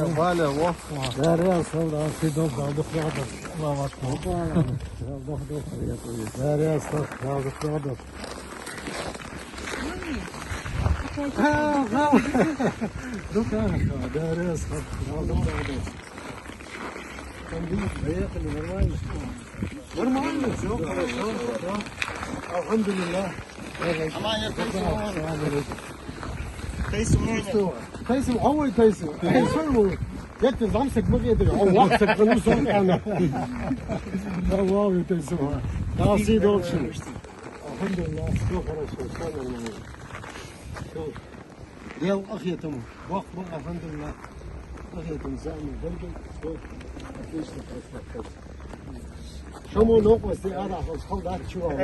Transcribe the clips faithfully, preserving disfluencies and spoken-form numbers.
Валя, вот. Дарья, солдат, ты дом, дал, духлядов. Мама, духлядов. Дарья, солдат, духлядов. А, а. Духлядов, Дарья, солдат, духлядов. Там, видишь, доехали, нормально. Нормально, всё хорошо, да. Алхамдулиллах. Аман я, Тайсу. Салам алейкум. Тайсу, Тайсу, а ой, Тайсу. Тайсу, ну, я тебе замсак могу, я тебе, а, вахсак, ну, сон, она. Да, ладно, Тайсу. Да, все дальше. Алхамдулиллах, всё хорошо, всё нормально. Всё. Дел ахетам. Бах, бах, алхамдулиллах. Ахетам, зама, дерген. Всё. Отлично прошло. Шо мо новкъостий арахьа хьалдаьча чу вала.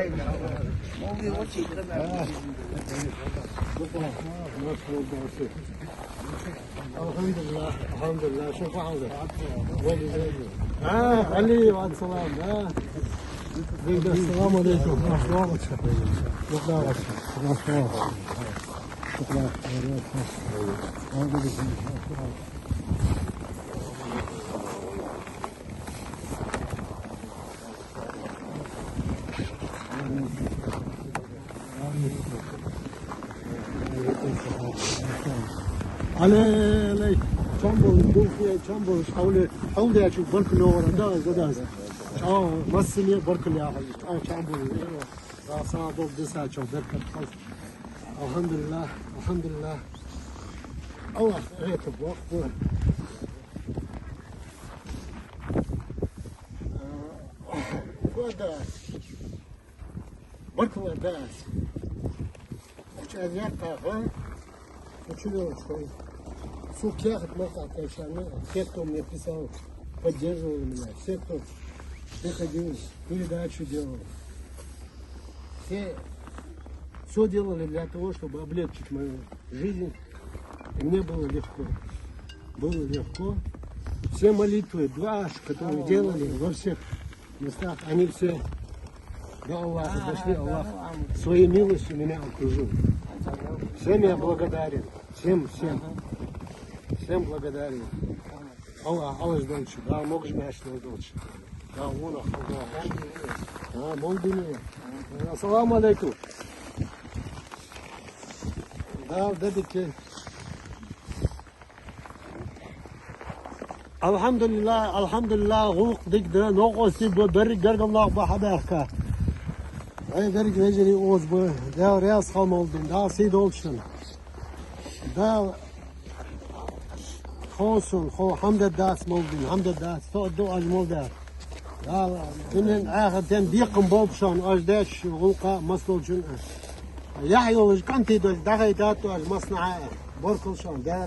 Алхамдулиллах, алхамдулиллах, шо хьалда. А, Али, ва салам, а. Салам алейкум. Аллай, аллай, чам болаш, духе, чам болаш, хьавле, хьавле чу баркал йоагӀар, да, да, да. Чам, массане баркал яхаш, чам, чам болаш. Да, са дол десачо, баркал. Алхамдулиллах, алхамдулиллах. Аллах, это Бог, Бог. Фу да. Баркал да. Ача я таха. Учитель школы. Су кехат маха кайшана. Те, кто мне писал, поддерживал меня. Те, кто приходил, передачу делал. Все, всё делали для того, чтобы облегчить мою жизнь. И мне было легко. Было легко. Все молитвы, дуаш, которые делали во всех местах, они все до Аллаха дошли. Аллах своей милостью меня окружил. Всем я благодарен. Всем, всем. Всем благодарен. Аллах, Аллах долча, да, могаш мешна долча. Да, вон, Аллах. Да, молдуни. Ассаламу алейкум. Да, да, дикке. Алхамдулиллах, алхамдулиллах, гӀулакх дика да, новкъостий ба, берригаш гаргара нах ба хьабаьхка. Ай, берригаш вежарий укхаза ба, Дала раьза хилва молдуни, Дала сий долда шун. Дала хов сона, хов, хӀама дергдац молдуни, хӀама дергдац, тоъаргда оаш молдаь. Дала дунен, ахартен бекхам болба шоана, оаш деш гӀулакха массадолчун. Яхь йолаш, къинтий долаш, дӀахайтад оаш массанахьа. Баркал шоана, Дала